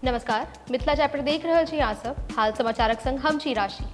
नमस्कार, मिथिला चैप्टर देख रहल छी अहाँ सब। हाल समाचारक संग हम छी राशि।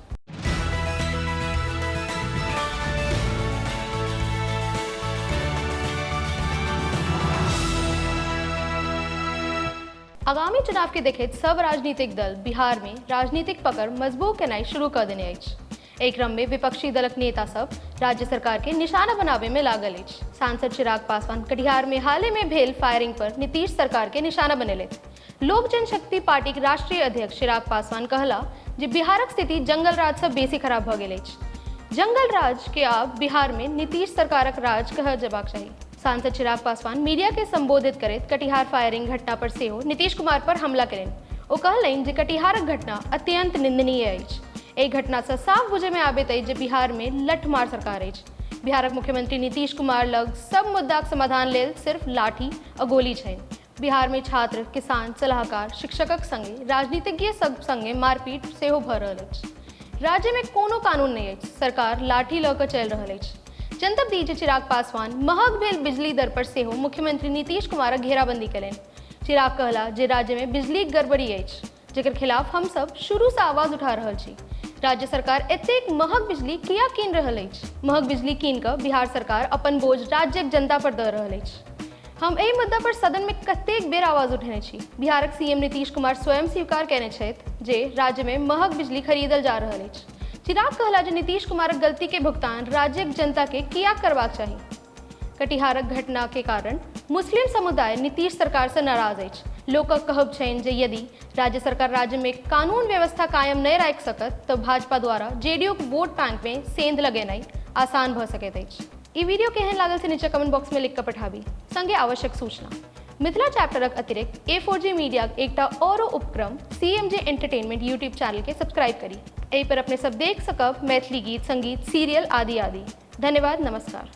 आगामी चुनाव के देखैत सब राजनीतिक दल बिहार में राजनीतिक पकड़ मजबूत केनाइ शुरू कऽ देने अछि। एहि क्रम में विपक्षी दलक नेता सब राज्य सरकार के निशाना बनाबे में लागल अछि। सांसद चिराग पासवान कटिहार में हाले में भेल फायरिंग पर नीतीश सरकार के निशाना बनेलथि। लोक जनशक्ति पार्टीक राष्ट्रीय अध्यक्ष चिराग पासवान कहला जे बिहारक स्थिति जंगल राज सँ बेसी खराब भऽ गेल अछि। जंगल राज के आब बिहार में नीतीश सरकारक राज कहल जेबाक चाही। सांसद चिराग पासवान मीडिया के संबोधित करैत कटिहार फायरिंग घटना पर सेहो नीतीश कुमार पर हमला केलनि। ओ कहलनि जे कटिहारक घटना अत्यंत निंदनीय अछि। एहि घटना सँ साफ बुझय मे आबैत अछि जे बिहार मे लठमार सरकार अछि। बिहारक मुख्यमंत्री नीतीश कुमार लग सब मुद्दाक समाधान लेल सिर्फ लाठी आ गोली छनि। बिहार मे छात्र, किसान, सलाहकार, शिक्षकक संगे राजनीतिज्ञ सब संगे मारपीट सेहो भऽ रहल अछि। राज्य मे कोनो कानून नहि अछि, सरकार लाठी लऽ कऽ चलि रहल अछि। जनतब दी जे चिराग पासवान महग भेल बिजली दर पर सेहो मुख्यमंत्री नीतीश कुमारक घेराबंदी केलनि। चिराग कहला जे राज्य मे बिजलीक गड़बड़ी अछि, जेकर खिलाफ हम सब शुरू सँ आवाज उठा रहल छी। राज्य सरकार एतेक महग बिजली किया कीन रहल अछि? महग बिजली कीन कऽ बिहार सरकार अपन बोझ राज्यक जनता पर दऽ रहल अछि। हम एहि मुद्दा पर सदन मे कतेक बेर आवाज उठेने छी। बिहारक सीएम नीतीश कुमार स्वयं स्वीकार कयने छथि जे राज्य मे महग बिजली खरीदल जा रहल अछि। चिराग कहला जे नीतीश कुमारक गलती के भुगतान राज्यक जनता के कियाक करबाक चाही? कटिहारक घटना के कारण मुस्लिम समुदाय नीतीश सरकार सँ नाराज अछि। लोकक कहब छनि जे यदि राज्य सरकार राज्य मे कानून व्यवस्था कायम नहि राखि सकत तऽ भाजपा द्वारा जेडीयूक वोट बैंक मे सेंध लगेनाइ आसान भऽ सकैत अछि। ई वीडियो केहन लागल से नीचा कमेंट बॉक्स में लिख कऽ पठाबी। संगे आवश्यक सूचना। मिथिला चैप्टरक अतिरिक्त ए फोर जी मीडियाक एकटा औरो उपक्रम C M J entertainment YouTube channel के सब्सक्राइब करी। एहि पर अपने सब देख सकब मैथिली गीत, संगीत, सीरियल आदि आदि। धन्यवाद, नमस्कार।